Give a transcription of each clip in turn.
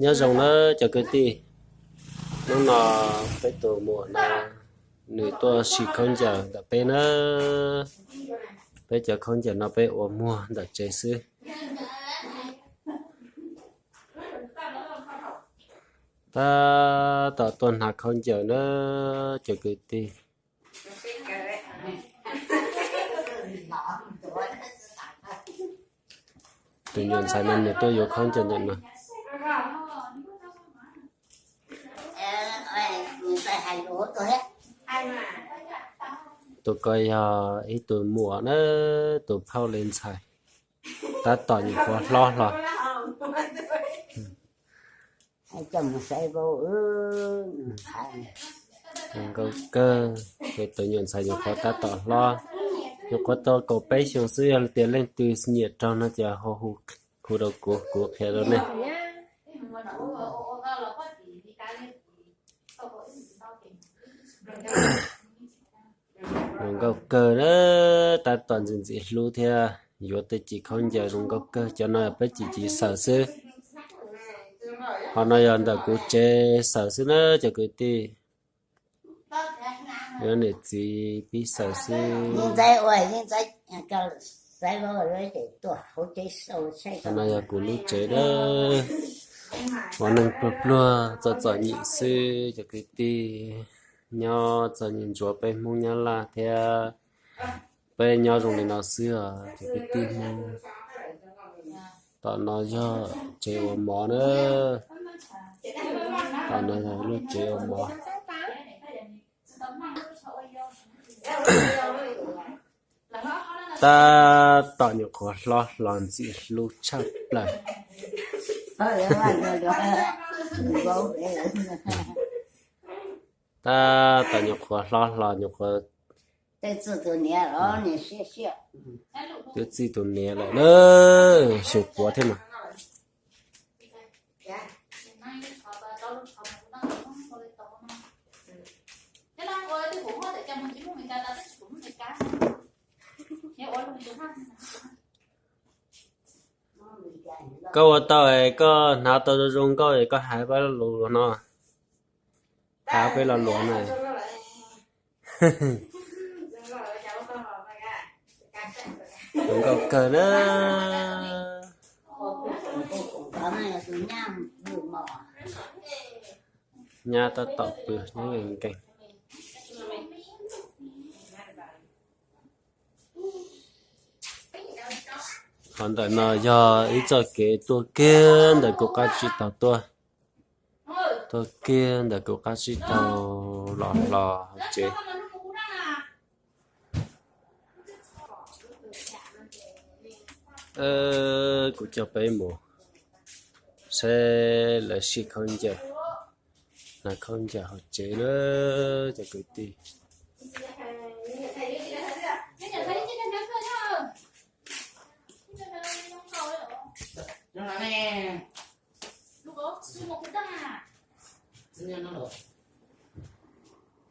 Nyob zoo na cov kwv tij, hnub no peb tus muam no nws tuaj sim khaub ncaws ntawm peb na. Peb cov khaub ncaws no peb ua muag ntawm tsev xwb. Tab tom tuaj hnav khaub ncaws na cov kwv tij. Tus nyuam ntxhais no nws tuaj yuav khaub ncaws ntawm no. Tus ko yog ib tug muam na, tus phauj li ntxhais, tab tom nyuam qhuav hlob hlo. Zoo nkauj kawg, ces tus nyuam ntxhais nyuam qhuav tab tom hlob, nyuam qhuav tau kaum peb xyoos xwb, yog tias leej twg nyiam raug no ces hu rau kuv, kuv qhia rau nej. Zoo nkauj kawg na, tab tom ntxim ntxim hlub thiab yuav tej cim khaub ncaws zoo nkauj kawg. Cov no peb cim cim xaws xwb, ho no yog ntawm kuv tsev xaws xwb na cov kwv tij. Yuav niam txiv pib xaws xwb. Ho no yog kuv lub tsev na, ua neeg pluag pluag txom txom nyem xwb cov kwv tij. Nyob txom nyem ntsuav peb Hmoob Nyab Laj thiab, peb nyob zoo li no xwb os cov kwv tij Hmoob. Tom no yog tsev ua mov na, tom no yog lub tsev ua mov. Tab tom nyuam qhuav hlob hlo ntxim hlub tshaj plaws. Tab tom nyuam qhuav hlob hlo nyuam qhuav. Twb txij tus niam lawm na, xyem puav thiab mas. Koj ua tau es koj hnav tau zoo zoo nkauj es koj hais peb lo lus no. Hais peb lo lus no. Zoo nkauj kawg na. Nyab tab tom pw nyob nkees. Qhov ntawm no yog ib txoj kev tuaj kiag ntawm kuv qab tsib taug tuaj, tuaj kiag ntawm kuv qab tsib taug los los hauv tsev. Kuv coj peb mus saib lawv sij khaub ncaws, hnav khaub ncaws hauv tsev na cov kwv tij.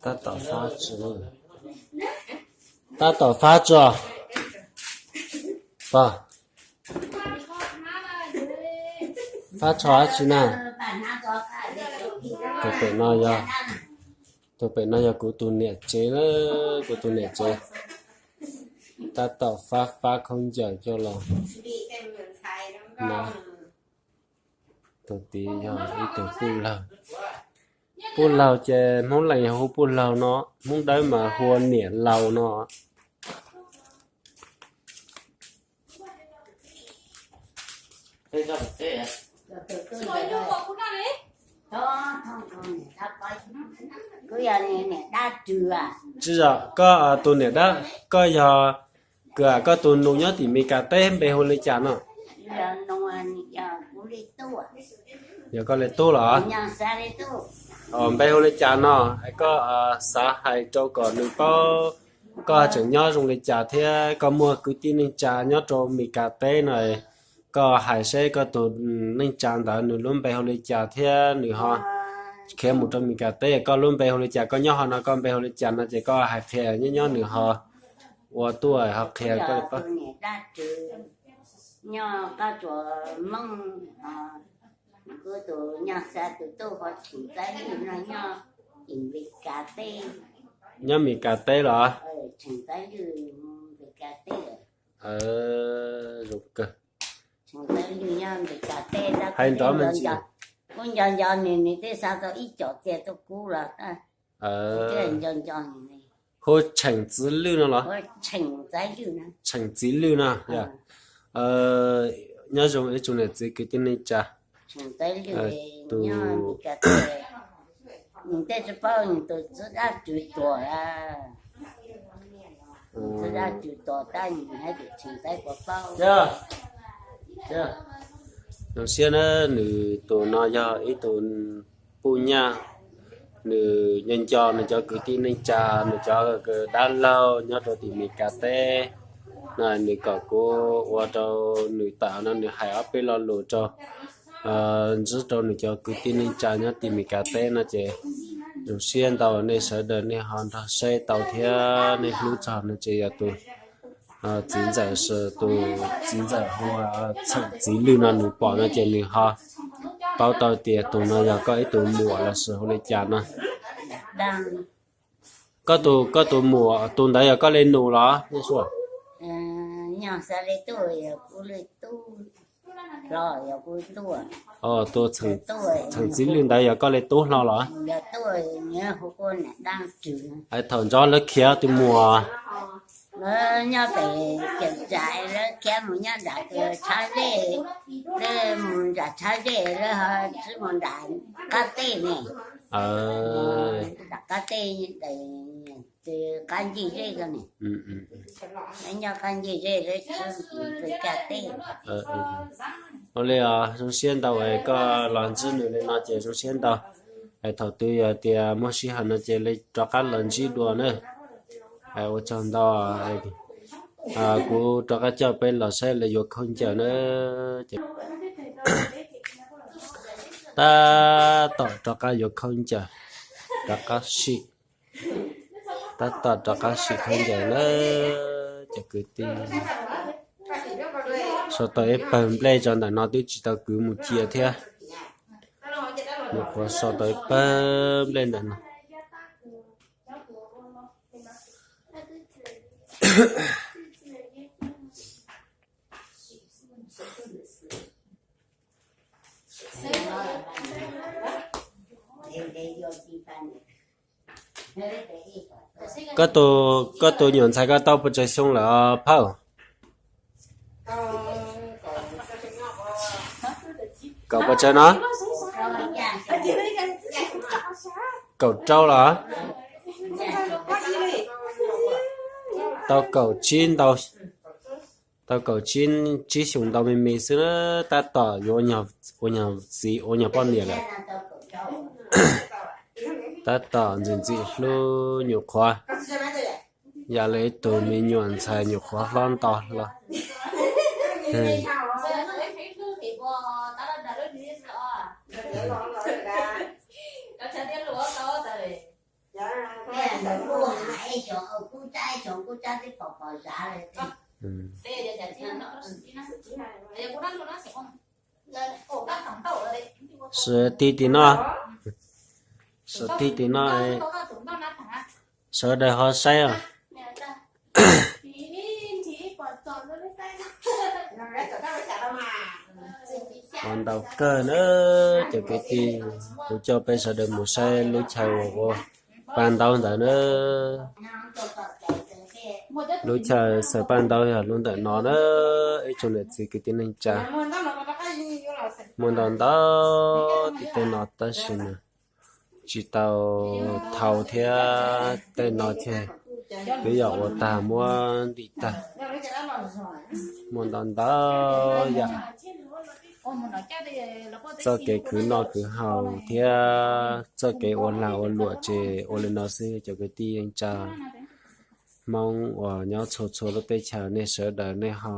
Tab tom fab tso, tab tom fab tso. Pog, fab tso dab tsi na? Tus pem no yog, tus pem no yog kuv tus niam tsev na, kuv tus niam tsev. Tab tom fab fab khaub ncaws coj los. Tus tid yog ib tug puj laug. Puj laug ces Hmoob Lees hu puj laug no, Hmoob Dawb mas hu ua niam laus no. Tsis yog, koj tus niam dab, koj yog, koj tus nus nyob tim Mes Kas teb npe hu li cas no? Yog koj li Tub los? Npe hu li cas no? Koj xav hais rau kom nws paub koj tseem nyob zoo li cas thiab koj muaj kwv tij neej tsa nyob rau Mes Kas teb no, koj hais seb koj tus neej tsa ntawd nws lub npe hu li cas thiab nws ho khiav mus rau Mes Kas teb, koj lub npe hu li cas, koj nyob ho no koj npe hu li cas no ces koj hais qhia nyob nyob nws ho ua tuaj ho qhia koj. Nyob qab tsuas Hmoob, kuv tus nyuam xav tus tub ho Tsheej Txaiv Lwj no nyob Meskas teb. Nyob Meskas teb los? Tsheej Txaiv Lwj Meskas teb. Zoo kawg. Tsheej Txaiv Lwj nyob Meskas teb tab hais nrov me ntsis. Kuv nco nco nws, nws twb xa tau ib co txiag tuaj kub los. Nco nco nws. Hu Tsheej Txiv Lwj no los? Tsheej Txiv Lwj no. Nyob zoo ib tsoom niam txiv kwv tij neej tsa. Tus, nws tej tsis paub nws tus txiv dab tswv tuag. Txiv dab tswv tuag tab nws hais tias Tsheej Txaiv puas paub. Zoo siab na, nws tus no yog ib tus puj nyaj, nws nco nco nws cov kwv tij neej tsa, nws cov dab laug nyob rau tim Meskas teb no, nws kom kuv ua rau nws tawm no nws hais ob peb lo lus rau ntsib rau nws cov kwv tij neej tsa nyob tim Meskas teb no ces zoo siab ntau nej sawv daws nej ho nrog saib tau thiab nej hlub txog no ces yog tus txiv ntxawm, tus txiv ntxawm hu Tsheej Txiv Lwj no nws pom no ces nws ho paub tau tias tus no yog koj ib tug muam los sis hu li cas no. Koj tus, koj tus muam tus ntawd yog koj li nus los? Tus Tsheej Txiv Lwj ntawd yog koj li tub hlo los? Hais thaum ntsoov lawv khiav tus muam. Lawv nyob pem Ceem Tsam, lawv khiav mus nyob nram Tshav Zej, lawv mus nram Tshav Zej, lawb ho txib mus nram qab teb ne. Nram qab teb, qab ncig zej ko ne. Lawv nyob qab ncig zej, lawv txib mus Meskas teb. Ua li os, zoo siab ntau es koj los ntsib nws li no ces zoo siab ntau. Es thaum twg yog tias muaj sij hawm no ces li rov qab los ntsib dua na. Ua tsaug ntau. Kuv rov qab coj peb los saib lawv yuav khaub ncaws na. Ces tab tom rov qab yuav khaub ncaws, rov qab sim, tab tom rov qab sim khaub ncaws na. Cov kwv tij, sau tau ib pawg nplej tso ntawm no twb tsis tau kwv mus cia thiab. Nyuam qhuav sau tau ib pawg nplej ntawm no. Koj tus, koj tus nyuam ntxhais koj tau pes tsawg xyoo lawm phauj? Kaum pes tsawg no? Kaum rau los? Tau kaum tsib ntau, tau kaum tsib, tsib xyoos ntau me me xwb na, tab tom yuav ua nyuag txiv ua nyuag poj niam lawm. Tab tom ntxim ntxim hlub nyuam qhuav, yam li ib tug me nyuam ntxhais nyuam qhuav hlob nto hlo. Sawv tib tim no, sawv tib tim no, sawv daws ho saib os. Ua ntau kawg na, cov kwv tij, kuv coj peb sawv daws mus saib lub chaw uas ua paj ntaub ntawd na. Lub chaw xaws paj ntaub yog lub ntawm no na, ib tsoom niam txiv kwv tij neej tsa. Muaj ntau ntau tim tej no tab sis mas tsis tau thau thiab, tej no ces twb yog ua tag muab ntim tag. Muaj ntau ntau yam, txoj kev khwv noj khwv haus thiab txoj kev ua lag ua luam ces ua li no xwb cov kwv tij neej tsa. Hmoob uas nyob txhua txhua lub teb chaws nej sawv daws nej ho,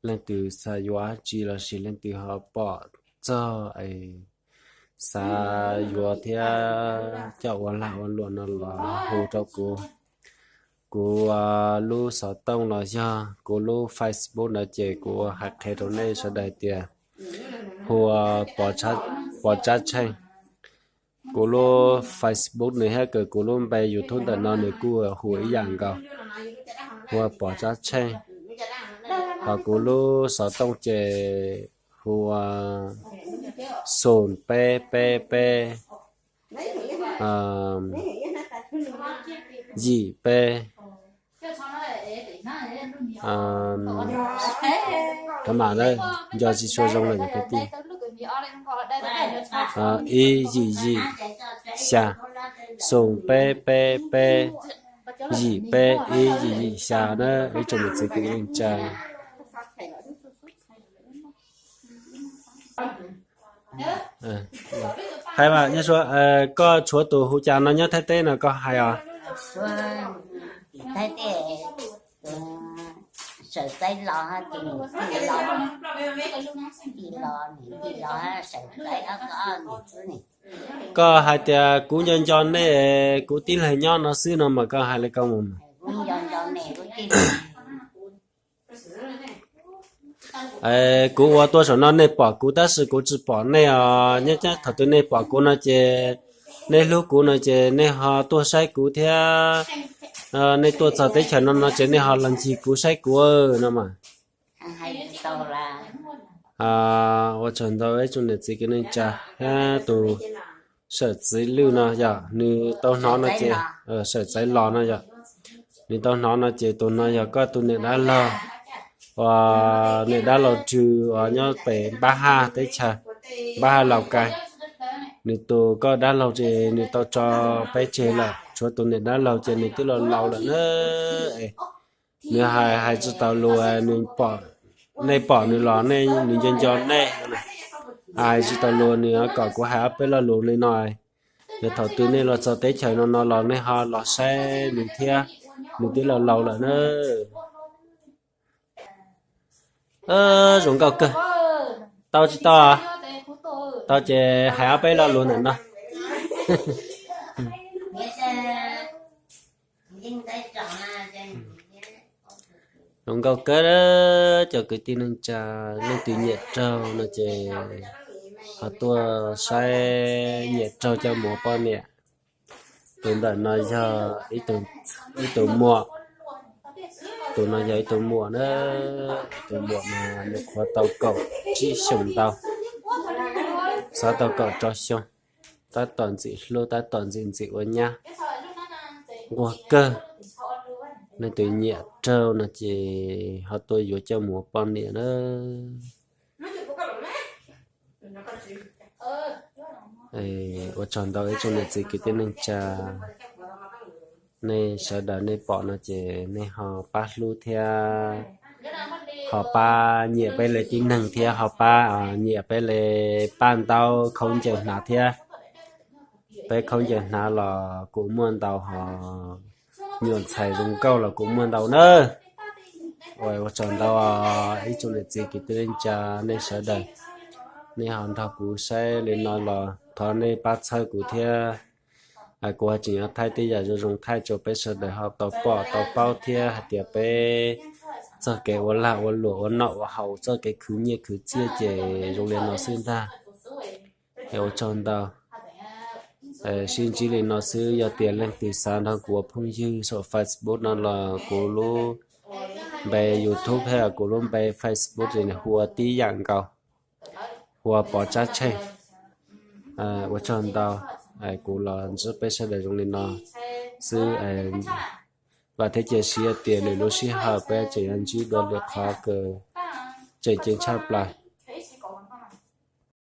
leej twg xav yuav dab tsi los sis leej twg ho pom txog es xav yuav thiab coj ua lag ua luam no los hu rau kuv. Kuv lub xov tooj los yog kuv lub Facebook no ces kuv hais qhia rau nej sawv daws tias hu ua Pov Tsab Tsheej. Kuv lub Facebook nws thiab kuv lub npe YouTube ntawm no nws kuj hu ua ib yam nkaus, hu ua Pov Tsab Tsheej. Ho kuv lub xov tooj ces hu ua xoom peb peb peb, yim peb, a, nco tsis tshua zoo lawm cov kwv tij, ib yim yim xya, xoom peb peb peb, yim peb ib yim yim xya na, ib tsoom niam txiv kwv tij neej tsa. Hais mas, koj tshuav tus hu cas no nyob Thaib teb no koj hais os. Koj hais tias kuv nco nco nej, kuv tib leeg nyob no xwb no mas koj hais li ko mus. Kuv ua tuaj saum no nej pom kuv tab sis kuv tsis pom nej os. Nyob thaum twg nej pom kuv no ces nej hlub kuv no ces nej ho tuaj saib kuv thiab. Nej tuaj txog teb chaws no no ces nej ho los ncig kuv saib kuv no mas. Ua tsaug ntau ib tsoom niam txiv kwv tij neej tsa thiab tus Sawm Txwv Lwj no yog nws tau hnov no ces, Sawm Txwv Los no yog nws tau hnov no ces tus no yog koj tus niam dab laug, uas niam dab laug Rwg uas nyob pem Npab Haj teb chaws, Npab Haj Laus Kais. Nws tus koj dab laug ces nws tau tso peb tseg lawm, tshuav tus niam dab laug ces nws twb laus laus lawm na. Nws hais hais tsis tau lus, nej pom nws los nws nco nco nej. Hais tsis tau lus nws kom kuv hais ob peb lo lus li no. Yog thaum twg nej los txog teb chaws no no los nej ho los saib nws thiab, nws twb laus laus lawm na. Zoo nkauj kawg. Tau tsis tau? Tau ces hais ob peb lo lus ntawm no. Zoo nkauj kawg cov kwv tij neej tsa, leej twg nyiam raug no ces ho tuaj saib, nyiam raug coj mus ua poj niam. Tus ntawm no yog ib tug muam, tus no yog ib tug muam na, tus muam mas nws qhuav tau kaum tsib xyoos ntau, xav tau kaum rau xyoo, tab tom ntxim hlub tab tom ntxim ntxim ua nyab, nquag kawg. Leej twg nyiam raug no ces ho tuaj yuav coj mus ua poj niam na. Ua tsaug ntau ib tsoom niam txiv kwv tij neej tsa, nej sawv daws nej pom no ces nej ho pab hlub thiab, ho pab nyiam peb li tib neeg thiab ho pab nyiam peb li paj ntaub khaub ncaws hnav thiab. Peb khaub ncaws hnav los kuj muaj ntau hos nyuam ntxhais zoo nkauj los kuj muaj ntau nawb. Ua tsaug ntau ib tsoom niam txiv kwv tij neej tsa nej sawv daws, nej ho nrog kuv saib li no los thov nej pab txhawb kuv thiab. Kuv ho tseem yuav thaij tej yam zoo zoo thaij rau peb sawv daws ho tau pom tau paub thiab hais tias peb txoj kev ua lag ua luam ua noj ua haus, txoj kev khwv nyiaj khwv txiaj ces zoo li no xwb ntag. Es ua tsaug ntau. Sib ntsib li no xwb, yog tias leej twg xav nrog kuv ua phooj ywg saum Facebook no los kuv lub npe YouTube thiab kuv lub npe Facebook ces nws hu ua tib yam nkaus, hu ua Pov Tsab Tsheej. Ua tsaug ntau, kuv los ntsib peb sawv daws zoo li no xwb. Vam thiab cia siab tias lwm lub sij hawm peb tseem yuav ntsib dua lwm qhov kws tseem ceeb tshaj plaws.